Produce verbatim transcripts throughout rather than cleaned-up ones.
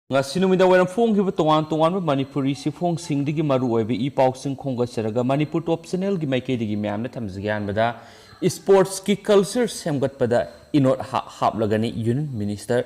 ꯉꯁꯤ ꯅꯨꯃꯤꯗꯥꯡ ꯋꯥꯏꯔꯝ ꯐꯣꯡꯈꯤꯕ ꯇꯣꯉꯥꯟ ꯇꯣꯉꯥꯟꯕ ꯃꯅꯤꯄꯨꯔꯤ ꯆꯦꯐꯣꯡꯁꯤꯡꯗꯒꯤ ꯃꯔꯨ ꯑꯣꯏꯕ ꯏ ꯄꯥꯎꯁꯤꯡ ꯈꯣꯝꯒꯠꯆꯔꯒ ꯃꯅꯤꯄꯨꯔ ꯇꯣꯞ ꯆꯦꯅꯦꯜꯒꯤ ꯃꯥꯏꯀꯩꯗꯒꯤ ꯃꯌꯥꯝꯅ ꯊꯝꯖꯒꯦ꯫ ꯑꯍꯥꯟꯕꯗ sportsꯀꯤ culture ꯁꯦꯝꯒꯠꯄꯗ ꯏꯅꯣꯠ ꯍꯥ-, ꯍꯥꯞꯂꯒꯅꯤ Union Minister꯫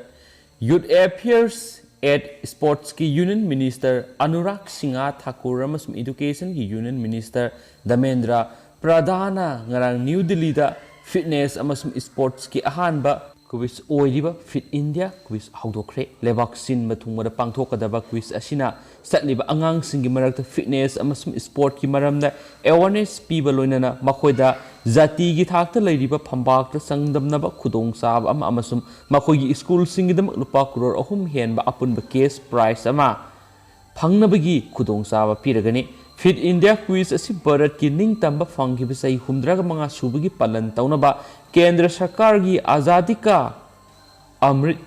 Youth Affairs and Sportsꯀꯤ Union Minister Anurag Singh Thakur ꯑꯃꯁꯨꯡ Educationꯒꯤ Union Minister ꯙꯔꯃꯦꯟꯗ꯭ꯔ ꯄ꯭ꯔꯙꯥꯟꯅ ꯉꯔꯥꯡ ꯅ꯭ꯌꯨ ꯗꯤꯜꯂꯤꯗ fitness ꯑꯃꯁꯨꯡ sportsꯀꯤ ꯑꯍꯥꯟꯕ quiz ꯑꯣꯏꯔꯤꯕ Fit India quiz ꯍꯧꯗꯣꯛꯈ꯭ꯔꯦ꯫ ꯂꯩꯕꯥꯛ ꯁꯤꯟꯕ ꯊꯨꯡꯕꯗ ꯄꯥꯡꯊꯣꯛꯀꯗꯕ quiz ꯑꯁꯤꯅ ꯆꯠꯂꯤꯕ ꯑꯉꯥꯡꯁꯤꯡꯒꯤ ꯃꯔꯛꯇ fitness ꯑꯃꯁꯨꯡ sportꯀꯤ ꯃꯔꯝꯗ awareness ꯄꯤꯕ ꯂꯣꯏꯅꯅ ꯃꯈꯣꯏꯗ ꯖꯥꯇꯤꯒꯤ ꯊꯥꯛꯇ ꯂꯩꯔꯤꯕ ꯐꯝꯄꯥꯛꯇ ꯆꯥꯡꯗꯝꯅꯕ ꯈꯨꯗꯣꯡꯆꯥꯕ ꯑꯃ ꯑꯃꯁꯨꯡ ꯃꯈꯣꯏꯒꯤ schoolꯁꯤꯡꯒꯤꯗꯃꯛ ꯂꯨꯄꯥ ꯀ꯭ꯔꯣꯔ ꯑꯍꯨꯝ ꯍꯦꯟꯕ ꯑꯄꯨꯟꯕ cash prize ꯑꯃ ꯐꯪꯅꯕꯒꯤ ꯈꯨꯗꯣꯡꯆꯥꯕ ꯄꯤꯔꯒꯅꯤ꯫ Fit India quiz ꯑꯁꯤ ꯚꯥꯔꯠꯀꯤ ꯅꯤꯡꯇꯝꯕ ꯐꯪꯈꯤꯕ ꯆꯍꯤ ꯍꯨꯝꯗ꯭ꯔꯥꯒ ꯃꯉꯥ ꯁꯨꯕꯒꯤ ꯄꯥꯂꯟ ꯇꯧꯅꯕ ꯀꯦꯟꯗ꯭ꯔ ꯁꯔꯀꯥꯔꯒꯤ ꯑꯖꯥꯗꯤ ꯀꯥ ꯑꯃ꯭ꯔꯤꯠ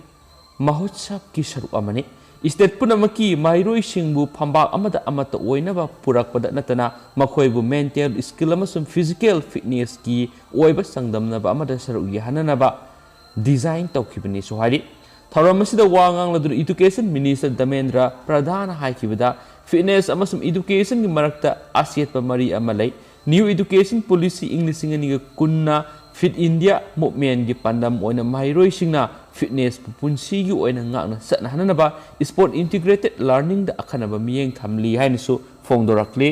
ꯃꯍꯣꯠꯁꯕꯀꯤ ꯁꯔꯨꯛ ꯑꯃꯅꯤ꯫ State ꯄꯨꯝꯅꯃꯛꯀꯤ ꯃꯍꯩꯔꯣꯏꯁꯤꯡꯕꯨ ꯐꯝꯕꯥꯛ ꯑꯃꯗ ꯑꯃꯠꯇ ꯑꯣꯏꯅꯕ ꯄꯨꯔꯛꯄꯗ ꯅꯠꯇꯅ ꯃꯈꯣꯏꯕꯨ mental, skill ꯑꯃꯁꯨꯡ physical fitnessꯀꯤ ꯑꯣꯏꯕ ꯆꯥꯡꯗꯝꯅꯕ ꯑꯃꯗ ꯁꯔꯨꯛ ꯌꯥꯍꯟꯅꯅꯕ design ꯇꯧꯈꯤꯕꯅꯤꯁꯨ ꯍꯥꯏꯔꯤ꯫ ꯊꯧꯔꯝ ꯑꯁꯤꯗ ꯋꯥ ꯉꯥꯡꯂꯗꯨꯅ Education Minister ꯙꯔꯃꯦꯟꯗ꯭ꯔ ꯄ꯭ꯔꯙꯥꯟꯅ ꯍꯥꯏꯈꯤꯕꯗ fitness ꯑꯃꯁꯨꯡ educationꯒꯤ ꯃꯔꯛꯇ ꯑꯆꯦꯠꯄ ꯃꯔꯤ ꯑꯃ ꯂꯩ꯫ New Education Policy ꯏꯪ ꯂꯤꯁꯤꯡ ꯑꯅꯤꯒ ꯀꯨꯟꯅ Fit India movementꯀꯤ ꯄꯥꯟꯗꯝ ꯑꯣꯏꯅ ꯃꯍꯩꯔꯣꯏꯁꯤꯡꯅ fitnessꯄꯨ ꯄꯨꯟꯁꯤꯒꯤ ꯑꯣꯏꯅ ꯉꯥꯛꯅ ꯆꯠꯅꯍꯟꯅꯕ sport integrated learningꯗ ꯑꯈꯟꯅꯕ ꯃꯤꯠꯌꯦꯡ ꯊꯝꯂꯤ ꯍꯥꯏꯅꯁꯨ ꯐꯣꯡꯗꯣꯔꯛꯂꯤ꯫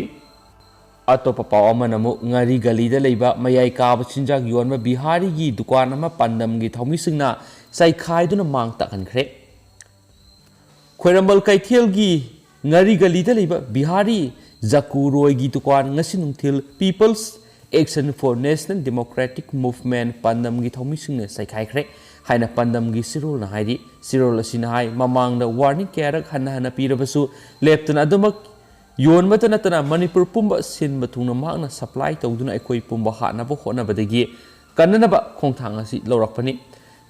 ꯑꯇꯣꯞꯄ ꯄꯥꯎ ꯑꯃꯅ ꯑꯃꯨꯛ ꯉꯥꯔꯤ ꯒꯂꯤꯗ ꯂꯩꯕ ꯃꯌꯥꯏ ꯀꯥꯕ ꯆꯤꯟꯖꯥꯛ ꯌꯣꯟꯕ ꯕꯤꯍꯥꯔꯤꯒꯤ ꯗꯨꯀꯥꯟ ꯑꯃ ꯄꯥꯟꯗꯝꯒꯤ ꯊꯧꯃꯤꯁꯤꯡꯅ ꯆꯩꯈꯥꯏꯗꯨꯅ ꯃꯥꯡ ꯇꯥꯛꯍꯟꯈ꯭ꯔꯦ꯫ ꯈ꯭ꯋꯥꯏꯔꯝꯕꯟ ꯀꯩꯊꯦꯜꯒꯤ ꯉꯥꯔꯤ ꯒꯂꯤꯗ ꯂꯩꯕ ꯕꯤꯍꯥꯔꯤ ꯖꯀꯨ ꯔꯣꯏꯒꯤ ꯗꯨꯀꯥꯟ ꯉꯁꯤ ꯅꯨꯡꯊꯤꯜ People's Action for National Democratic Movement ꯄꯥꯟꯗꯝꯒꯤ ꯊꯧꯃꯤꯁꯤꯡꯅ ꯆꯩꯈꯥꯏꯈ꯭ꯔꯦ ꯍꯥꯏꯅ ꯄꯥꯟꯗꯝꯒꯤ ꯆꯦꯔꯣꯜꯅ ꯍꯥꯏꯔꯤ꯫ ꯆꯦꯔꯣꯜ ꯑꯁꯤꯅ ꯍꯥꯏ, ꯃꯃꯥꯡꯗ warning ꯀꯌꯥꯔꯛ ꯍꯟꯅ ꯍꯟꯅ ꯄꯤꯔꯕꯁꯨ ꯂꯦꯞꯇꯅ ꯑꯗꯨꯃꯛ ꯌꯣꯟꯕꯇ ꯅꯠꯇꯅ ꯃꯅꯤꯄꯨꯔ ꯄꯨꯝꯕ ꯁꯤꯟꯕ ꯊꯨꯡꯅ ꯃꯍꯥꯛꯅ supply ꯇꯧꯗꯨꯅ ꯑꯩꯈꯣꯏ ꯄꯨꯝꯕ ꯍꯥꯠꯅꯕ ꯍꯣꯠꯅꯕꯗꯒꯤ ꯀꯟꯅꯅꯕ ꯈꯣꯡꯊꯥꯡ ꯑꯁꯤ ꯂꯧꯔꯛꯄꯅꯤ꯫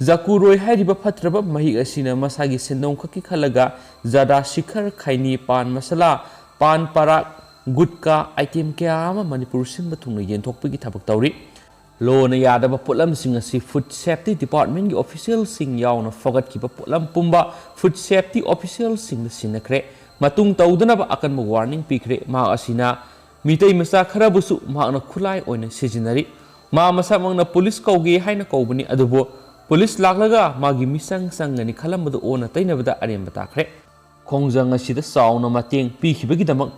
ꯖꯀꯨ ꯔꯣꯏ ꯍꯥꯏꯔꯤꯕ ꯐꯠꯇ꯭ꯔꯕ ꯃꯍꯤꯛ ꯑꯁꯤꯅ ꯃꯁꯥꯒꯤ ꯁꯦꯟꯗꯣꯡ ꯈꯛꯀꯤ ꯈꯜꯂꯒ ꯖꯔꯗꯥ ꯁꯤꯈꯔ, ꯈꯩꯅꯤ, ꯄꯥꯟ ꯃꯁꯥꯂꯥ, ꯄꯥꯟ ꯄꯔꯥꯛ, ꯒꯨꯠꯀꯥ item ꯀꯌꯥ ꯑꯃ ꯃꯅꯤꯄꯨꯔ ꯁꯤꯟꯕ ꯊꯨꯡꯅ ꯌꯦꯟꯊꯣꯛꯄꯒꯤ ꯊꯕꯛ ꯇꯧꯔꯤ꯫ ꯂꯣꯅ ꯌꯥꯗꯕ ꯄꯣꯠꯂꯝꯁꯤꯡ ꯑꯁꯤ Food Safety Department ꯀꯤ official ꯁꯤꯡ ꯌꯥꯎꯅ ꯐꯒꯠꯈꯤꯕ ꯄꯣꯠꯂꯝ ꯄꯨꯝꯕ Food Safety official ꯁꯤꯡꯗ ꯁꯤꯟꯅꯈ꯭ꯔꯦ꯫ ꯃꯇꯨꯡ ꯇꯧꯗꯅꯕ ꯑꯀꯟꯕ warning ꯄꯤꯈ꯭ꯔꯦ꯫ ꯃꯍꯥꯛ ꯑꯁꯤꯅ ꯃꯤꯇꯩ ꯃꯆꯥ ꯈꯔꯕꯨꯁꯨ ꯃꯍꯥꯛꯅ ꯈꯨꯠꯂꯥꯏ ꯑꯣꯏꯅ ꯁꯤꯖꯤꯟꯅꯔꯤ꯫ ꯃꯥ ꯃꯁꯥꯃꯛꯅ ꯄꯨꯂꯤꯁ ꯀꯧꯒꯦ ꯍꯥꯏꯅ ꯀꯧꯕꯅꯤ, ꯑꯗꯨꯕꯨ ꯄꯨꯂꯤꯁ ꯂꯥꯛꯂꯒ ꯃꯥꯒꯤ ꯃꯤꯆꯪ ꯆꯪꯒꯅꯤ ꯈꯜꯂꯝꯕꯗꯨ ꯑꯣꯟꯅ ꯇꯩꯅꯕꯗ ꯑꯔꯦꯝꯕ ꯇꯥꯈ꯭ꯔꯦ꯫ ꯈꯣꯡꯖꯪ ꯑꯁꯤꯗ ꯆꯥꯎꯅ ꯃꯇꯦꯡ ꯄꯤꯈꯤꯕꯒꯤꯗꯃꯛ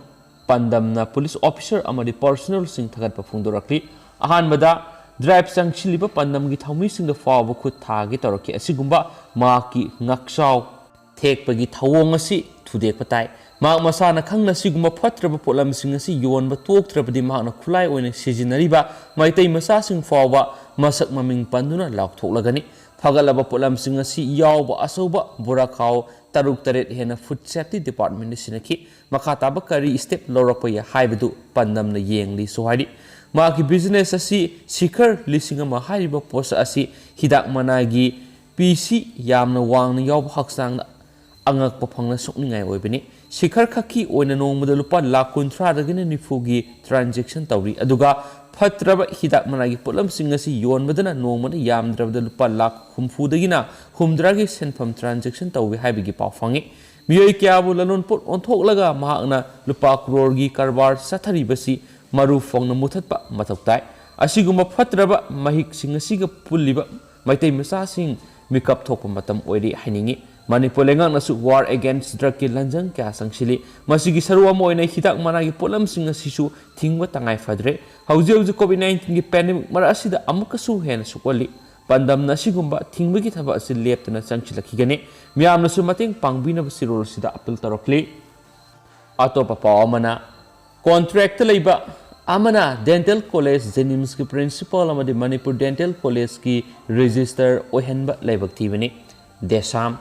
ꯄꯥꯟꯗꯝꯅ ꯄꯨꯂꯤꯁ officer ꯑꯃꯗꯤ personnel ꯁꯤꯡ ꯊꯥꯒꯠꯄ ꯐꯣꯡꯗꯣꯔꯛꯂꯤ꯫ ꯑꯍꯥꯟꯕꯗ drive ꯆꯪꯁꯤꯜꯂꯤꯕ ꯄꯥꯟꯗꯝꯒꯤ ꯊꯧꯃꯤꯁꯤꯡꯗ ꯐꯥꯎꯕ ꯈꯨꯠ ꯊꯥꯒꯦ ꯇꯧꯔꯛꯈꯤ꯫ ꯑꯁꯤꯒꯨꯝꯕ ꯃꯍꯥꯛꯀꯤ ꯉꯥꯛꯆꯥꯎ ꯊꯦꯛꯄꯒꯤ ꯊꯧꯑꯣꯡ ꯑꯁꯤ ꯊꯨꯗꯦꯛꯄ ꯇꯥꯏ꯫ ꯃꯍꯥꯛ ꯃꯁꯥꯅ ꯈꯪꯅ ꯁꯤꯒꯨꯝꯕ ꯐꯠꯇ꯭ꯔꯕ ꯄꯣꯠꯂꯝꯁꯤꯡ ꯑꯁꯤ ꯌꯣꯟꯕ ꯇꯣꯛꯇ꯭ꯔꯕꯗꯤ ꯃꯍꯥꯛꯅ ꯈꯨꯠꯂꯥꯏ ꯑꯣꯏꯅ ꯁꯤꯖꯤꯟꯅꯔꯤꯕ ꯃꯩꯇꯩ ꯃꯆꯥꯁꯤꯡ ꯐꯥꯎꯕ ꯃꯁꯛ ꯃꯃꯤꯡ ꯄꯟꯗꯨꯅ ꯂꯥꯎꯊꯣꯛꯂꯒꯅꯤ꯫ ꯐꯒꯠꯂꯕ ꯄꯣꯠꯂꯝꯁꯤꯡ ꯑꯁꯤ ꯌꯥꯎꯕ ꯑꯆꯧꯕ ꯕꯣꯔꯥꯈꯥꯎ ꯇꯔꯨꯛ ꯇꯔꯦꯠ ꯍꯦꯟꯅ Food Safety Department ꯗ ꯁꯤꯟꯅꯈꯤ꯫ ꯃꯈꯥ ꯇꯥꯕ ꯀꯔꯤ step ꯂꯧꯔꯛꯄ ꯌꯥꯏ ꯍꯥꯏꯕꯗꯨ ꯄꯥꯟꯗꯝꯅ ꯌꯦꯡꯂꯤꯁꯨ ꯍꯥꯏꯔꯤ꯫ ꯃꯍꯥꯛꯀꯤ business ꯑꯁꯤ ꯁꯤꯈꯔ ꯂꯤꯁꯤꯡ ꯑꯃ ꯍꯥꯏꯔꯤꯕ ꯄꯣꯠꯁꯛ ꯑꯁꯤ ꯍꯤꯗꯥꯛ ꯃꯅꯥꯒꯤ ꯄꯤꯁꯤ ꯌꯥꯝꯅ ꯋꯥꯡꯅ ꯌꯥꯎꯕ, ꯍꯛꯆꯥꯡꯗ ꯑꯉꯛꯄ ꯐꯪꯅ ꯁꯣꯛꯅꯤꯡꯉꯥꯏ ꯑꯣꯏꯕꯅꯤ꯫ ꯁꯤꯈꯔ ꯈꯛꯀꯤ ꯑꯣꯏꯅ ꯅꯣꯡꯃꯗ ꯂꯨꯄꯥ ꯂꯥꯈ ꯀꯨꯟꯊ꯭ꯔꯥꯗꯒꯤꯅ ꯅꯤꯐꯨꯒꯤ transaction ꯇꯧꯔꯤ, ꯑꯗꯨꯒ ꯐꯠꯇ꯭ꯔꯕ ꯍꯤꯗꯥꯛ ꯃꯅꯥꯒꯤ ꯄꯣꯠꯂꯝꯁꯤꯡ ꯑꯁꯤ ꯌꯣꯟꯕꯗꯅ ꯅꯣꯡꯃꯗ ꯌꯥꯝꯗ꯭ꯔꯕꯗ ꯂꯨꯄꯥ ꯂꯥꯈ ꯍꯨꯝꯐꯨꯗꯒꯤꯅ ꯍꯨꯝꯗ꯭ꯔꯥꯒꯤ ꯁꯦꯟꯐꯝ transaction ꯇꯧꯏ ꯍꯥꯏꯕꯒꯤ ꯄꯥꯎ ꯐꯪꯏ꯫ ꯃꯤꯑꯣꯏ ꯀꯌꯥꯕꯨ ꯂꯂꯣꯟꯄꯣꯠ ꯑꯣꯟꯊꯣꯛꯂꯒ ꯃꯍꯥꯛꯅ ꯂꯨꯄꯥ ꯀ꯭ꯔꯣꯔꯒꯤ ꯀꯔꯕꯥꯔ ꯆꯠꯊꯔꯤꯕꯁꯤ ꯃꯔꯨ ꯐꯪꯅ ꯃꯨꯊꯠꯄ ꯃꯊꯧ ꯇꯥꯏ꯫ ꯑꯁꯤꯒꯨꯝꯕ ꯐꯠꯇ꯭ꯔꯕ ꯃꯍꯤꯛꯁꯤꯡ ꯑꯁꯤꯒ ꯄꯨꯜꯂꯤꯕ ꯃꯩꯇꯩ ꯃꯆꯥꯁꯤꯡ ꯃꯤꯀꯞ ꯊꯣꯛꯄ ꯃꯇꯝ ꯑꯣꯏꯔꯦ ꯍꯥꯏꯅꯤꯡꯏ꯫ ꯃꯅꯤꯄꯨꯔ ꯂꯩꯉꯥꯛꯅꯁꯨ war against drug ꯀꯤ ꯂꯥꯟꯖꯪ ꯀꯌꯥ ꯆꯪꯁꯤꯜꯂꯤ꯫ ꯃꯁꯤꯒꯤ ꯁꯔꯨꯛ ꯑꯃ ꯑꯣꯏꯅ ꯍꯤꯗꯥꯛ ꯃꯅꯥꯒꯤ ꯄꯣꯠꯂꯝꯁꯤꯡ ꯑꯁꯤꯁꯨ ꯊꯤꯡꯕ ꯇꯉꯥꯏ ꯐꯗ꯭ꯔꯦ꯫ ꯍꯧꯖꯤꯛ ꯍꯧꯖꯤꯛ COVID nineteen ꯒꯤ pandemic ꯃꯔꯛ ꯑꯁꯤꯗ ꯑꯃꯨꯛꯀꯁꯨ ꯍꯦꯟꯅ ꯁꯣꯛꯍꯜꯂꯤ꯫ ꯄꯥꯟꯗꯝꯅ ꯑꯁꯤꯒꯨꯝꯕ ꯊꯤꯡꯕꯒꯤ ꯊꯕꯛ ꯑꯁꯤ ꯂꯦꯞꯇꯅ ꯆꯪꯁꯤꯜꯂꯛꯈꯤꯒꯅꯤ꯫ ꯃꯤꯌꯥꯝꯅꯁꯨ ꯃꯇꯦꯡ ꯄꯥꯡꯕꯤꯅꯕ ꯆꯦꯔꯣꯜ ꯑꯁꯤꯗ appeal ꯇꯧꯔꯛꯂꯤ꯫ ꯑꯇꯣꯞꯄ ꯄꯥꯎ ꯑꯃꯅ, contract ꯇ ꯂꯩꯕ ꯑꯃꯅ dental college JNIMS ꯀꯤ principal ꯑꯃꯗꯤ ꯃꯅꯤꯄꯨꯔ dental college ꯀꯤ registrar ꯑꯣꯏꯍꯟꯕ ꯂꯥꯏꯕꯛ ꯊꯤꯕꯅꯤ꯫ ꯗꯦꯁꯥꯝ꯫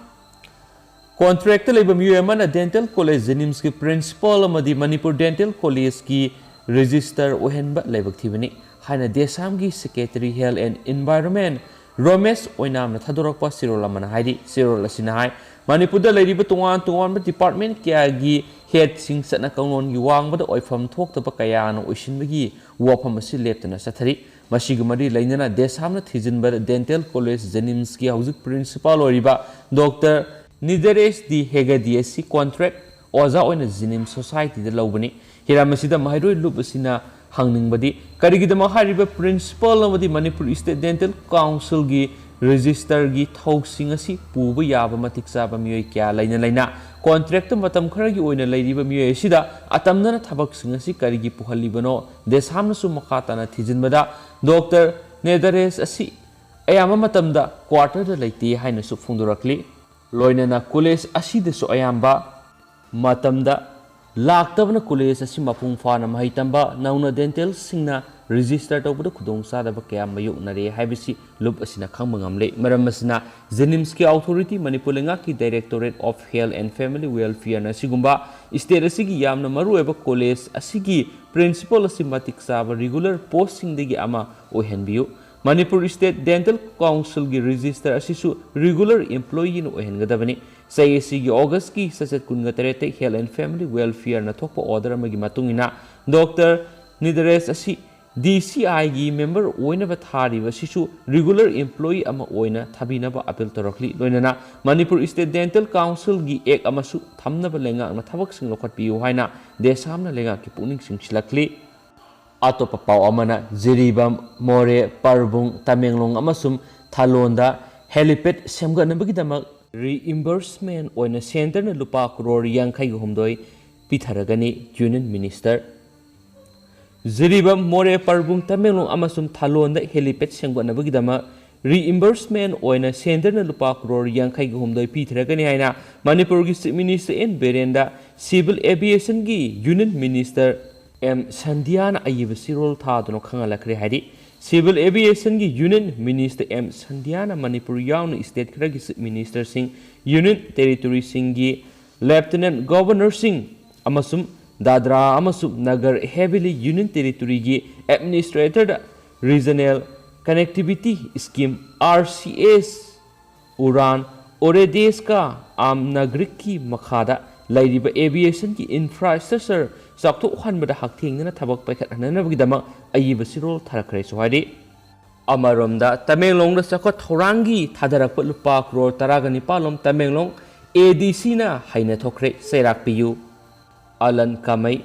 Contract ꯇ ꯂꯩꯕ ꯃꯤꯑꯣꯏ ꯑꯃꯅ dental college JNIMS ꯀꯤ principal ꯑꯃꯗꯤ ꯃꯅꯤꯄꯨꯔ dental college ꯀꯤ registrar ꯑꯣꯏꯍꯟꯕ ꯂꯥꯏꯕꯛ ꯊꯤꯕꯅꯤ ꯍꯥꯏꯅ ꯗꯦꯁꯥꯝꯒꯤ Secretary Health and Environment ꯔꯣꯃꯦꯁ ꯑꯣꯏꯅꯥꯝꯅ ꯊꯥꯗꯣꯔꯛꯄ ꯆꯦꯔꯣꯜ ꯑꯃꯅ ꯍꯥꯏꯔꯤ꯫ ꯆꯦꯔꯣꯜ ꯑꯁꯤꯅ ꯍꯥꯏ, ꯃꯅꯤꯄꯨꯔꯗ ꯂꯩꯔꯤꯕ ꯇꯣꯉꯥꯟ ꯇꯣꯉꯥꯟꯕ department ꯀꯌꯥꯒꯤ head ꯁꯤꯡ ꯆꯠꯅ ꯀꯥꯡꯂꯣꯟꯒꯤ ꯋꯥꯡꯃꯗ ꯑꯣꯏꯐꯝ ꯊꯣꯛꯇꯕ ꯀꯌꯥꯅ ꯑꯣꯏꯁꯤꯟꯕꯒꯤ ꯋꯥꯐꯝ ꯑꯁꯤ ꯂꯦꯞꯇꯅ ꯆꯠꯊꯔꯤ꯫ ꯃꯁꯤꯒ ꯃꯔꯤ ꯂꯩꯅꯅ ꯗꯦꯁꯥꯝꯅ ꯊꯤꯖꯤꯟꯕꯗ ꯗꯦꯟꯇꯦꯜ ꯀꯣꯂꯦꯖ ꯖꯦꯅꯤꯝꯁꯀꯤ ꯍꯧꯖꯤꯛ ꯄ꯭ꯔꯤꯟꯁꯤꯄꯥꯜ ꯑꯣꯏꯔꯤꯕ ꯗꯣꯛꯇꯔ ꯅꯤꯗꯔꯦꯁ ꯗꯤ ꯍꯦꯒꯗꯤ ꯑꯁꯤ ꯀꯣꯟꯇ꯭ꯔꯦꯛ ꯑꯣꯖꯥ ꯑꯣꯏꯅ ꯖꯦꯅꯤꯝꯁ ꯁꯣꯁꯥꯏꯇꯤꯗ ꯂꯧꯕꯅꯤ꯫ ꯍꯤꯔꯝ ꯑꯁꯤꯗ ꯃꯍꯩꯔꯣꯏ ꯂꯨꯞ ꯑꯁꯤꯅ ꯍꯪꯅꯤꯡꯕꯗꯤ ꯀꯔꯤꯒꯤꯗꯃꯛ ꯍꯥꯏꯔꯤꯕ ꯄ꯭ꯔꯤꯟꯁꯤꯄꯥꯜ ꯑꯃꯗꯤ ꯃꯅꯤꯄꯨꯔ ꯁ꯭ꯇꯦꯠ ꯗꯦꯟꯇꯦꯜ ꯀꯥꯎꯟꯁꯤꯜꯒꯤ ꯔꯦꯖꯤꯁꯇꯔꯒꯤ ꯊꯧꯁꯤꯡ ꯑꯁꯤ ꯄꯨꯕ ꯌꯥꯕ ꯃꯇꯤꯛ ꯆꯥꯕ ꯃꯤꯑꯣꯏ ꯀꯌꯥ ꯂꯩꯅ ꯂꯩꯅ ꯀꯣꯟꯇ꯭ꯔꯦꯛꯇ ꯃꯇꯝ ꯈꯔꯒꯤ ꯑꯣꯏꯅ ꯂꯩꯔꯤꯕ ꯃꯤꯑꯣꯏ ꯑꯁꯤꯗ ꯑꯇꯝꯅꯅ ꯊꯕꯛꯁꯤꯡ ꯑꯁꯤ ꯀꯔꯤꯒꯤ ꯄꯨꯍꯜꯂꯤꯕꯅꯣ? ꯗꯦꯁꯥꯝꯅꯁꯨ ꯃꯈꯥ ꯇꯥꯅ ꯊꯤꯖꯤꯟꯕꯗ ꯗꯣꯛꯇꯔ ꯅꯦꯗꯔꯦꯁ ꯑꯁꯤ ꯑꯌꯥꯝꯕ ꯃꯇꯝꯗ ꯀ꯭ꯋꯥꯇꯔꯗ ꯂꯩꯇꯦ ꯍꯥꯏꯅꯁꯨ ꯐꯣꯡꯗꯣꯔꯛꯂꯤ꯫ ꯂꯣꯏꯅꯅ ꯀꯣꯂꯦꯖ ꯑꯁꯤꯗꯁꯨ ꯑꯌꯥꯝꯕ ꯃꯇꯝꯗ ꯂꯥꯛꯇꯕꯅ ꯀꯣꯂꯦꯖ ꯑꯁꯤ ꯃꯄꯨꯡ ꯐꯥꯅ ꯃꯍꯩ ꯇꯝꯕ ꯅꯧꯅ ꯗꯦꯟꯇꯦꯜꯁꯤꯡꯅ ꯔꯦꯖꯤꯁꯇꯔ ꯇꯧꯕꯗ ꯈꯨꯗꯣꯡꯆꯥꯗꯕ ꯀꯌꯥ ꯃꯥꯌꯣꯛꯅꯔꯦ ꯍꯥꯏꯕꯁꯤ ꯂꯨꯞ ꯑꯁꯤꯅ ꯈꯪꯕ ꯉꯝꯂꯦ꯫ ꯃꯔꯝ ꯑꯁꯤꯅ ꯖꯦꯅꯤꯝꯁꯀꯤ ꯑꯣꯊꯣꯔꯤꯇꯤ, ꯃꯅꯤꯄꯨꯔ ꯂꯩꯉꯥꯛꯀꯤ Directorate of Health and Family Welfare ꯅ ꯑꯁꯤꯒꯨꯝꯕ ꯁ꯭ꯇꯦꯠ ꯑꯁꯤꯒꯤ ꯌꯥꯝꯅ ꯃꯔꯨꯑꯣꯏꯕ ꯀꯣꯂꯦꯖ ꯑꯁꯤꯒꯤ ꯄ꯭ꯔꯤꯟꯁꯤꯄꯥꯜ ꯑꯁꯤ ꯃꯇꯤꯛ ꯆꯥꯕ ꯔꯤꯒꯨꯂꯔ ꯄꯣꯁꯁꯤꯡꯗꯒꯤ ꯑꯃ ꯑꯣꯏꯍꯟꯕꯤꯌꯨ꯫ ꯃꯅꯤꯄꯨꯔ ꯁ꯭ꯇꯦꯠ ꯗꯦꯟꯇꯦꯜ ꯀꯥꯎꯟꯁꯤꯜꯒꯤ ꯔꯦꯖꯤꯁꯇꯔ ꯑꯁꯤꯁꯨ ꯔꯤꯒꯨꯂꯔ ꯏꯝꯄ꯭ꯂꯣꯌꯤꯅ ꯑꯣꯏꯍꯟꯒꯗꯕꯅꯤ꯫ ꯆꯍꯤ ꯑꯁꯤꯒꯤ ꯑꯣꯒꯁꯀꯤ ꯆꯩꯆꯠ ꯀꯨꯟꯒ ꯇꯔꯦꯠꯇ Health and Family Welfare ꯅ ꯊꯣꯛꯄ ꯑꯣꯔꯗꯔ ꯑꯃꯒꯤ ꯃꯇꯨꯡ ꯏꯟꯅ ꯗꯣꯛꯇꯔ ꯅꯤꯗꯔꯦꯁ ꯑꯁꯤ ꯗꯤ ꯁꯤ ꯑꯥꯏꯒꯤ ꯃꯦꯝꯕꯔ ꯑꯣꯏꯅꯕ ꯊꯥꯔꯤꯕ ꯑꯁꯤꯁꯨ ꯔꯤꯒꯨꯂꯔ ꯏꯝꯄ꯭ꯂꯣꯌꯤ ꯑꯃ ꯑꯣꯏꯅ ꯊꯥꯕꯤꯅꯕ ꯑꯄꯤꯜ ꯇꯧꯔꯛꯂꯤ꯫ ꯂꯣꯏꯅꯅ ꯃꯅꯤꯄꯨꯔ ꯁ꯭ꯇꯦꯠ ꯗꯦꯟꯇꯦꯜ ꯀꯥꯎꯟꯁꯤꯜꯒꯤ ꯑꯦꯛ ꯑꯃꯁꯨ ꯊꯝꯅꯕ ꯂꯩꯉꯥꯛꯅ ꯊꯕꯛꯁꯤꯡ ꯂꯧꯈꯠꯄꯤꯌꯨ ꯍꯥꯏꯅ ꯗꯦꯁꯥꯝꯅ ꯂꯩꯉꯥꯛꯀꯤ ꯄꯨꯛꯅꯤꯡ ꯆꯤꯡꯁꯤꯜꯂꯛꯂꯤ꯫ ꯑꯇꯣꯞꯄ ꯄꯥꯎ ꯑꯃꯅ, ꯖꯤꯔꯤꯕꯥꯝ, ꯃꯣꯔꯦ, ꯄꯔꯕꯨꯡ, ꯇꯃꯦꯡꯂꯣꯡ ꯑꯃꯁꯨꯡ ꯊꯥꯂꯣꯟꯗ ꯍꯦꯂꯤꯄꯦꯗ ꯁꯦꯝꯒꯠꯅꯕꯒꯤꯗꯃꯛ ꯔꯤꯏꯝꯕꯔꯁꯃꯦꯟ ꯑꯣꯏꯅ ꯁꯦꯟꯇꯔꯅ ꯂꯨꯄꯥ ꯀ꯭ꯔꯣꯔ ꯌꯥꯡꯈꯩꯒ ꯍꯨꯝꯗꯣꯏ ꯄꯤꯊꯔꯒꯅꯤ, ꯌꯨꯅꯤꯌꯟ ꯃꯤꯅꯤꯁꯇꯔ꯫ ꯖꯤꯔꯤꯕꯥꯝ, ꯃꯣꯔꯦ, ꯄꯔꯕꯨꯡ, ꯇꯃꯦꯡꯂꯣꯡ ꯑꯃꯁꯨꯡ ꯊꯥꯂꯣꯟꯗ ꯍꯦꯂꯤꯄꯦꯗ ꯁꯦꯝꯒꯠꯅꯕꯒꯤꯗꯃꯛ ꯔꯤꯏꯝꯕꯔꯁꯃꯦꯟ ꯑꯣꯏꯅ ꯁꯦꯟꯇꯔꯅ ꯂꯨꯄꯥ ꯀ꯭ꯔꯣꯔ ꯌꯥꯡꯈꯩꯒ ꯍꯨꯝꯗꯣꯏ ꯄꯤꯊꯔꯒꯅꯤ ꯍꯥꯏꯅ ꯃꯅꯤꯄꯨꯔꯒꯤ chief minister N Biren civil ꯑꯦꯚꯤꯌꯦꯁꯟꯒꯤ ꯌꯨꯅꯤꯌꯟ ꯃꯤꯅꯤꯁꯇꯔ ꯑꯦꯝ ꯁꯟꯙ꯭ꯌꯥꯅ ꯑꯏꯕ ꯆꯦꯔꯣꯜ ꯊꯥꯗꯨꯅ ꯈꯪꯍꯜꯂꯛꯈ꯭ꯔꯦ꯫ ꯍꯥꯏꯗꯤ, ꯁꯤꯚꯤꯜ ꯑꯦꯚꯤꯌꯦꯁꯟꯒꯤ ꯌꯨꯅꯤꯌꯟ ꯃꯤꯅꯤꯁꯇꯔ ꯑꯦꯝ ꯁꯟꯙ꯭ꯌꯥꯅ ꯃꯅꯤꯄꯨꯔ ꯌꯥꯎꯅ ꯁ꯭ꯇꯦꯠ ꯈꯔꯒꯤ ꯆꯤꯐ ꯃꯤꯅꯤꯁꯇꯔꯁꯤꯡ, ꯌꯨꯅꯤꯌꯟ ꯇꯦꯔꯤꯇꯣꯔꯤꯁꯤꯡꯒꯤ ꯂꯦꯐꯇꯤꯅꯦꯟꯠ ꯒꯚꯔꯅꯔꯁꯤꯡ ꯑꯃꯁꯨꯡ ꯗꯥꯗ꯭ꯔꯥ ꯑꯃꯁꯨꯡ ꯅꯒꯔ ꯍꯦꯚꯦꯂꯤ ꯌꯨꯅꯤꯌꯟ ꯇꯦꯔꯤꯇꯣꯔꯤꯒꯤ ꯑꯦꯗꯃꯤꯅꯤꯁꯇ꯭ꯔꯦꯇꯔꯗ regional connectivity scheme, R C S, Udan ꯑꯣꯔꯦꯗꯦꯁꯀ ꯑꯥꯝ ꯅꯥꯒꯔꯤꯛꯀꯤ ꯃꯈꯥꯗ ꯂꯩꯔꯤꯕ aviationꯒꯤ infrastructure ꯆꯥꯎꯊꯣꯛꯍꯟꯕꯗ ꯍꯛꯊꯦꯡꯅꯅ ꯊꯕꯛ ꯄꯥꯏꯈꯠꯍꯟꯅꯕꯒꯤꯗꯃꯛ ꯑꯏꯕ ꯆꯦꯔꯣꯜ ꯊꯥꯔꯛꯈ꯭ꯔꯦꯁꯨ ꯍꯥꯏꯔꯤ꯫ ꯑꯃꯔꯣꯝꯗ ꯇꯃꯦꯡꯂꯣꯡꯗ ꯆꯥꯎꯈꯠ ꯊꯧꯔꯥꯡꯒꯤ ꯊꯥꯗꯔꯛꯄ ꯂꯨꯄꯥ ꯀ꯭ꯔꯣꯔ ꯇꯔꯥꯒ ꯅꯤꯄꯥꯜ ꯂꯣꯝ ꯇꯃꯦꯡꯂꯣꯡ ADCꯅ ꯍꯩꯅ ꯊꯣꯛꯈ꯭ꯔꯦ꯫ ꯆꯩꯔꯥꯛ ꯄꯤꯌꯨ꯫ ꯑꯂꯟ ꯀꯥꯃꯩ꯫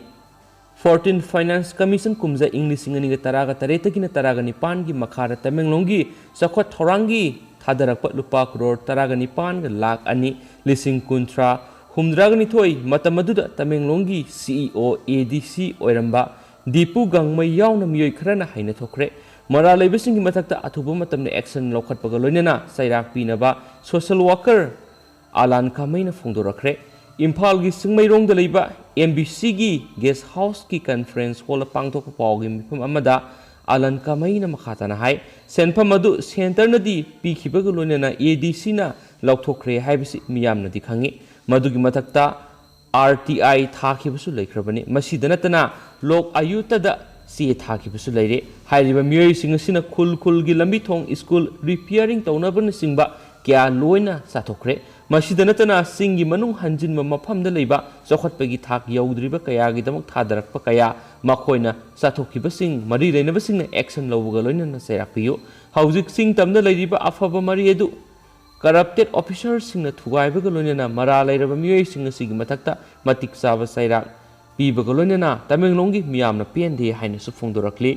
Fourteen Finance Commission ꯀꯨꯝꯖꯥ ꯏꯪ ꯂꯤꯁꯤꯡ ꯑꯅꯤꯒ ꯇꯔꯥꯒ ꯇꯔꯦꯠꯇꯒꯤꯅ ꯇꯔꯥꯒ ꯅꯤꯄꯥꯟꯒꯤ ꯃꯈꯥꯗ ꯇꯃꯦꯡꯂꯣꯡꯒꯤ ꯆꯥꯎꯈꯠ ꯊꯧꯔꯥꯡꯒꯤ ꯊꯥꯗꯔꯛꯄ ꯂꯨꯄꯥ ꯀ꯭ꯔꯣꯔ ꯇꯔꯥꯒ ꯅꯤꯄꯥꯟꯒ ꯂꯥꯈ ꯑꯅꯤ ꯂꯤꯁꯤꯡ ꯀꯨꯟꯊ꯭ꯔꯥ ꯍꯨꯝꯗ꯭ꯔꯥꯒ ꯅꯤꯊꯣꯏ, ꯃꯇꯝ ꯑꯗꯨꯗ ꯇꯃꯦꯡꯂꯣꯡꯒꯤ CEO ADC ꯑꯣꯏꯔꯝꯕ ꯗꯤꯄꯨ ꯒꯥꯡꯃꯩ ꯌꯥꯎꯅ ꯃꯤꯑꯣꯏ ꯈꯔꯅ ꯍꯩꯅ ꯊꯣꯛꯈ꯭ꯔꯦ꯫ ꯃꯔꯥꯜ ꯂꯩꯕꯁꯤꯡꯒꯤ ꯃꯊꯛꯇ ꯑꯊꯨꯕ ꯃꯇꯝꯗ action ꯂꯧꯈꯠꯄꯒ ꯂꯣꯏꯅꯅ ꯆꯩꯔꯥꯛ ꯄꯤꯅꯕ social worker ꯑꯂꯥꯟ ꯀꯥꯃꯩꯅ ꯐꯣꯡꯗꯣꯔꯛꯈ꯭ꯔꯦ꯫ ꯏꯝꯐꯥꯜꯒꯤ ꯆꯤꯡꯃꯩꯔꯣꯡꯗ ꯂꯩꯕ MBCꯒꯤ guest houseꯀꯤ conference hallꯗ ꯄꯥꯡꯊꯣꯛꯄ ꯄꯥꯎꯒꯤ ꯃꯤꯐꯝ ꯑꯃꯗ ꯑꯂꯥꯟ ꯀꯥꯃꯩꯅ ꯃꯈꯥ ꯇꯥꯅ ꯍꯥꯏ, ꯁꯦꯟꯐꯝ ꯑꯗꯨ centreꯅꯗꯤ ꯄꯤꯈꯤꯕꯒ ꯂꯣꯏꯅꯅ ADCꯅ ꯂꯧꯊꯣꯛꯈ꯭ꯔꯦ ꯍꯥꯏꯕꯁꯤ ꯃꯤꯌꯥꯝꯅꯗꯤ ꯈꯪꯏ꯫ ꯃꯗꯨꯒꯤ ꯃꯊꯛꯇ RTI ꯊꯥꯈꯤꯕꯁꯨ ꯂꯩꯈ꯭ꯔꯕꯅꯤ꯫ ꯃꯁꯤꯗ ꯅꯠꯇꯅ ꯂꯣꯛ ꯑꯌꯨꯇꯗ ꯆꯦ ꯊꯥꯈꯤꯕꯁꯨ ꯂꯩꯔꯦ꯫ ꯍꯥꯏꯔꯤꯕ ꯃꯤꯑꯣꯏꯁꯤꯡ ꯑꯁꯤꯅ ꯈꯨꯜ ꯈꯨꯜꯒꯤ ꯂꯝꯕꯤ ꯊꯣꯡ, school repairing ꯇꯧꯅꯕꯅꯆꯤꯡꯕ ꯀꯌꯥ ꯂꯣꯏꯅ ꯆꯥꯊꯣꯛꯈ꯭ꯔꯦ꯫ ꯃꯁꯤꯗ ꯅꯠꯇꯅ ꯆꯤꯡꯒꯤ ꯃꯅꯨꯡ ꯍꯟꯖꯤꯟꯕ ꯃꯐꯝꯗ ꯂꯩꯕ ꯆꯥꯎꯈꯠꯄꯒꯤ ꯊꯥꯛ ꯌꯧꯗ꯭ꯔꯤꯕ ꯀꯌꯥꯒꯤꯗꯃꯛ ꯊꯥꯗꯔꯛꯄ ꯀꯌꯥ ꯃꯈꯣꯏꯅ ꯆꯥꯊꯣꯛꯈꯤꯕꯁꯤꯡ ꯃꯔꯤ ꯂꯩꯅꯕꯁꯤꯡꯅ action ꯂꯧꯕꯒ ꯂꯣꯏꯅꯅ ꯆꯩꯔꯥꯛ ꯄꯤꯌꯨ꯫ ꯍꯧꯖꯤꯛ ꯆꯤꯡ ꯇꯝꯗ ꯂꯩꯔꯤꯕ ꯑꯐꯕ ꯃꯔꯤ ꯑꯗꯨ corrupted officerꯁꯤꯡꯅ ꯊꯨꯒꯥꯏꯕꯒ ꯂꯣꯏꯅꯅ ꯃꯔꯥꯜ ꯂꯩꯔꯕ ꯃꯤꯑꯣꯏꯁꯤꯡ ꯑꯁꯤꯒꯤ ꯃꯊꯛꯇ ꯃꯇꯤꯛ ꯆꯥꯕ ꯆꯩꯔꯥꯛ ꯄꯤꯕꯒ ꯂꯣꯏꯅꯅ ꯇꯃꯦꯡꯂꯣꯡꯒꯤ ꯃꯤꯌꯥꯝꯅ ꯄꯦꯟꯗꯦ ꯍꯥꯏꯅꯁꯨ ꯐꯣꯡꯗꯣꯔꯛꯂꯤ꯫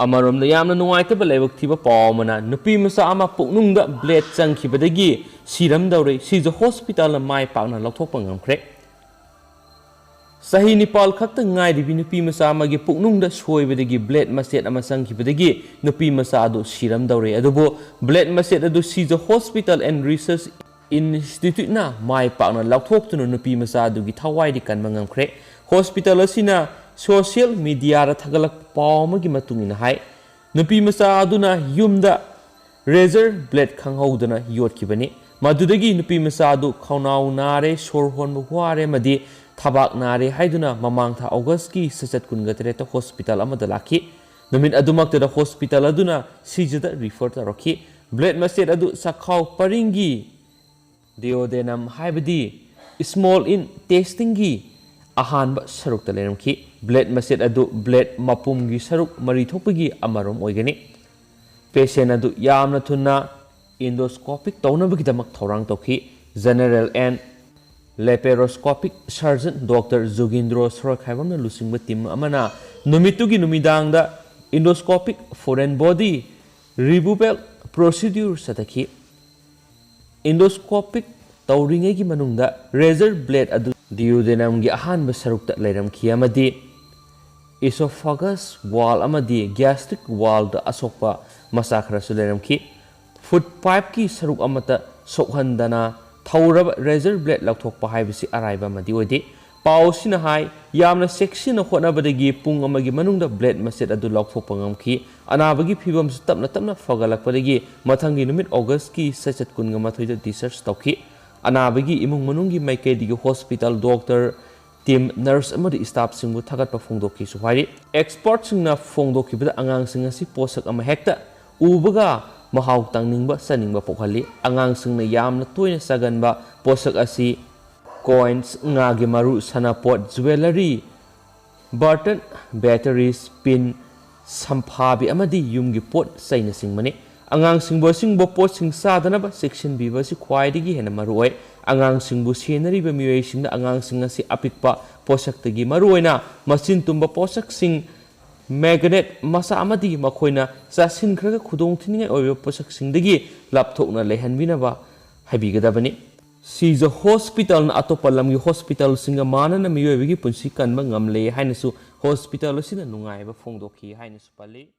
ꯑꯃꯔꯣꯝꯗ ꯌꯥꯝꯅ ꯅꯨꯡꯉꯥꯏꯇꯕ ꯂꯥꯏꯕꯛ ꯊꯤꯕ ꯄꯥꯎ ꯑꯃꯅ, ꯅꯨꯄꯤ ꯃꯆꯥ ꯑꯃ ꯄꯨꯛꯅꯨꯡꯗ blade ꯆꯪꯈꯤꯕꯗꯒꯤ ꯁꯤꯔꯝꯗꯧꯔꯦ꯫ ꯁꯤꯖ hospitalꯅ ꯃꯥꯏ ꯄꯥꯛꯅ ꯂꯧꯊꯣꯛꯄ ꯉꯝꯈ꯭ꯔꯦ꯫ ꯆꯍꯤ ꯅꯤꯄꯥꯜ ꯈꯛꯇ ꯉꯥꯏꯔꯤꯕꯤ ꯅꯨꯄꯤ ꯃꯆꯥ ꯑꯃꯒꯤ ꯄꯨꯛꯅꯨꯡꯗ ꯁꯣꯏꯕꯗꯒꯤ blade ꯃꯆꯦꯠ ꯑꯃ ꯆꯪꯈꯤꯕꯗꯒꯤ ꯅꯨꯄꯤ ꯃꯆꯥ ꯑꯗꯨ ꯁꯤꯔꯝꯗꯧꯔꯦ꯫ ꯑꯗꯨꯕꯨ blade ꯃꯆꯦꯠ ꯑꯗꯨ ꯁꯤꯖ Hospital and Research Instituteꯅ ꯃꯥꯏ ꯄꯥꯛꯅ ꯂꯧꯊꯣꯛꯇꯨꯅ ꯅꯨꯄꯤ ꯃꯆꯥ ꯑꯗꯨꯒꯤ ꯊꯋꯥꯏꯗꯤ ꯀꯟꯕ ꯉꯝꯈ꯭ꯔꯦ꯫ Hospital ꯑꯁꯤꯅ social mediaꯗ ꯊꯥꯒꯠꯂꯛꯄ ꯄꯥꯎ ꯑꯃꯒꯤ ꯃꯇꯨꯡ ꯏꯟꯅ ꯍꯥꯏ, ꯅꯨꯄꯤ ꯃꯆꯥ ꯑꯗꯨꯅ ꯌꯨꯝꯗ razor blade ꯈꯪꯍꯧꯗꯅ ꯌꯣꯠꯈꯤꯕꯅꯤ꯫ ꯃꯗꯨꯗꯒꯤ ꯅꯨꯄꯤ ꯃꯆꯥ ꯑꯗꯨ ꯈꯧꯅꯥꯎ ꯅꯥꯔꯦ, ꯁꯣꯔ ꯍꯣꯟꯕ ꯋꯥꯔꯦ ꯑꯃꯗꯤ ꯊꯕꯥꯛ ꯅꯥꯔꯦ ꯍꯥꯏꯗꯨꯅ ꯃꯃꯥꯡ ꯊꯥ Augustꯀꯤ ꯁꯖꯠ ꯀꯨꯟꯒ ꯇꯔꯦꯠꯇ hospital ꯑꯃꯗ ꯂꯥꯛꯈꯤ꯫ ꯅꯨꯃꯤꯠ ꯑꯗꯨꯃꯛꯇꯗ hospital ꯑꯗꯨꯅ ꯁꯤꯖꯗ refer ꯇꯧꯔꯛꯈꯤ꯫ Blade ꯃꯆꯦꯠ ꯑꯗꯨ ꯆꯈꯥꯎ ꯄꯔꯤꯡꯒꯤ duodenum ꯍꯥꯏꯕꯗꯤ Small intestineꯒꯤ ꯑꯍꯥꯟꯕ ꯁꯔꯨꯛꯇ ꯂꯩꯔꯝꯈꯤ꯫ Blood ꯃꯆꯦꯠ ꯑꯗꯨ blood ꯃꯄꯨꯝꯒꯤ ꯁꯔꯨꯛ ꯃꯔꯤ ꯊꯣꯛꯄꯒꯤ ꯑꯃꯔꯣꯝ ꯑꯣꯏꯒꯅꯤ꯫ Patient ꯑꯗꯨ ꯌꯥꯝꯅ ꯊꯨꯅ endoscopic ꯇꯧꯅꯕꯒꯤꯗꯃꯛ ꯊꯧꯔꯥꯡ ꯇꯧꯈꯤ꯫ General and laparoscopic surgeon Doctor ꯖꯨꯒꯤꯟꯗ꯭ꯔꯣ ꯁꯣꯔꯣꯛꯈꯥꯏꯕꯝꯅ ꯂꯨꯆꯤꯡꯕ team ꯑꯃꯅ ꯅꯨꯃꯤꯠꯇꯨꯒꯤ ꯅꯨꯃꯤꯗꯥꯡꯗ endoscopic foreign body removal procedure ꯆꯠꯊꯈꯤ꯫ Endoscopic ꯇꯧꯔꯤꯉꯩꯒꯤ ꯃꯅꯨꯡꯗ razor blade ꯑꯗꯨ duodenumꯒꯤ ꯑꯍꯥꯟꯕ ꯁꯔꯨꯛꯇ ꯂꯩꯔꯝꯈꯤ ꯑꯃꯗꯤ esophagus wall ꯑꯃꯗꯤ gastric wallꯗ ꯑꯁꯣꯛꯄ ꯃꯆꯥ ꯈꯔꯁꯨ ꯂꯩꯔꯝꯈꯤ꯫ Food pipeꯀꯤ ꯁꯔꯨꯛ ꯑꯃꯠꯇ ꯁꯣꯛꯍꯟꯗꯅ ꯊꯧꯔꯕ razor blade ꯂꯧꯊꯣꯛꯄ ꯍꯥꯏꯕꯁꯤ ꯑꯔꯥꯏꯕ ꯑꯃꯗꯤ ꯑꯣꯏꯗꯦ꯫ ꯄꯥꯎ ꯑꯁꯤꯅ ꯍꯥꯏ, ꯌꯥꯝꯅ ꯆꯦꯛꯁꯤꯟꯅ ꯍꯣꯠꯅꯕꯗꯒꯤ ꯄꯨꯡ ꯑꯃꯒꯤ ꯃꯅꯨꯡꯗ blade ꯃꯆꯦꯠ ꯑꯗꯨ ꯂꯧꯊꯣꯛꯄ ꯉꯝꯈꯤ꯫ ꯑꯅꯥꯕꯒꯤ ꯐꯤꯕꯝꯁꯨ ꯇꯞꯅ ꯇꯞꯅ ꯐꯒꯠꯂꯛꯄꯗꯒꯤ ꯃꯊꯪꯒꯤ ꯅꯨꯃꯤꯠ Augustꯀꯤ ꯆꯩꯆꯠ ꯀꯨꯟꯒ ꯃꯥꯊꯣꯏꯗ discharge ꯇꯧꯈꯤ꯫ ꯑꯅꯥꯕꯒꯤ ꯏꯃꯨꯡ ꯃꯅꯨꯡꯒꯤ ꯃꯥꯏꯀꯩꯗꯒꯤ hospital doctor, team, nurse ꯑꯃꯗꯤ staffꯁꯤꯡꯕꯨ ꯊꯥꯒꯠꯄ ꯐꯣꯡꯗꯣꯛꯈꯤꯁꯨ ꯍꯥꯏꯔꯤ꯫ Expertꯁꯤꯡꯅ ꯐꯣꯡꯗꯣꯛꯈꯤꯕꯗ ꯑꯉꯥꯡꯁꯤꯡ ꯑꯁꯤ ꯄꯣꯠꯁꯛ ꯑꯃ ꯍꯦꯛꯇ ꯎꯕꯒ ꯃꯍꯥꯎ ꯇꯪꯅꯤꯡꯕ, ꯆꯥꯅꯤꯡꯕ ꯄꯣꯛꯍꯜꯂꯤ꯫ ꯑꯉꯥꯡꯁꯤꯡꯅ ꯌꯥꯝꯅ ꯇꯣꯏꯅ ꯆꯥꯒꯟꯕ ꯄꯣꯠꯁꯛ ꯑꯁꯤ coins, ꯉꯥꯒꯤ ꯃꯔꯨ, ꯁꯅꯥꯄꯣꯠ, jewellery, button, batteries, pin, ꯁꯝꯐꯥꯕꯤ ꯑꯃꯗꯤ ꯌꯨꯝꯒꯤ ꯄꯣꯠ ꯆꯩꯅꯆꯤꯡꯕꯅꯤ꯫ ꯑꯉꯥꯡꯁꯤꯡꯕꯨ ꯑꯁꯤꯒꯨꯝꯕ ꯄꯣꯠꯁꯤꯡ ꯆꯥꯗꯅꯕ ꯆꯦꯛꯁꯤꯟꯕꯤꯕ ꯑꯁꯤ ꯈ꯭ꯋꯥꯏꯗꯒꯤ ꯍꯦꯟꯅ ꯃꯔꯨꯑꯣꯏ꯫ ꯑꯉꯥꯡꯁꯤꯡꯕꯨ ꯁꯦꯟꯅꯔꯤꯕ ꯃꯤꯑꯣꯏꯁꯤꯡꯅ ꯑꯉꯥꯡꯁꯤꯡ ꯑꯁꯤ ꯑꯄꯤꯛꯄ ꯄꯣꯠꯁꯛꯇꯒꯤ, ꯃꯔꯨꯑꯣꯏꯅ ꯃꯆꯤꯟ ꯇꯨꯝꯕ ꯄꯣꯠꯁꯛꯁꯤꯡ, magnet ꯃꯆꯥ ꯑꯃꯗꯤ ꯃꯈꯣꯏꯅ ꯆꯥꯁꯤꯟꯈ꯭ꯔꯒ ꯈꯨꯗꯣꯡꯊꯤꯅꯤꯡꯉꯥꯏ ꯑꯣꯏꯕ ꯄꯣꯠꯁꯛꯁꯤꯡꯗꯒꯤ ꯂꯥꯞꯊꯣꯛꯅ ꯂꯩꯍꯟꯕꯤꯅꯕ ꯍꯥꯏꯕꯤꯒꯗꯕꯅꯤ꯫ ꯁꯤꯖ hospitalꯅ ꯑꯇꯣꯞꯄ ꯂꯝꯒꯤ hospitalꯁꯤꯡꯒ ꯃꯥꯟꯅꯅ ꯃꯤꯑꯣꯏꯕꯒꯤ ꯄꯨꯟꯁꯤ ꯀꯟꯕ ꯉꯝꯂꯦ ꯍꯥꯏꯅꯁꯨ hospital ꯑꯁꯤꯅ ꯅꯨꯡꯉꯥꯏꯕ ꯐꯣꯡꯗꯣꯛꯈꯤ ꯍꯥꯏꯅꯁꯨ ꯄꯜꯂꯤ꯫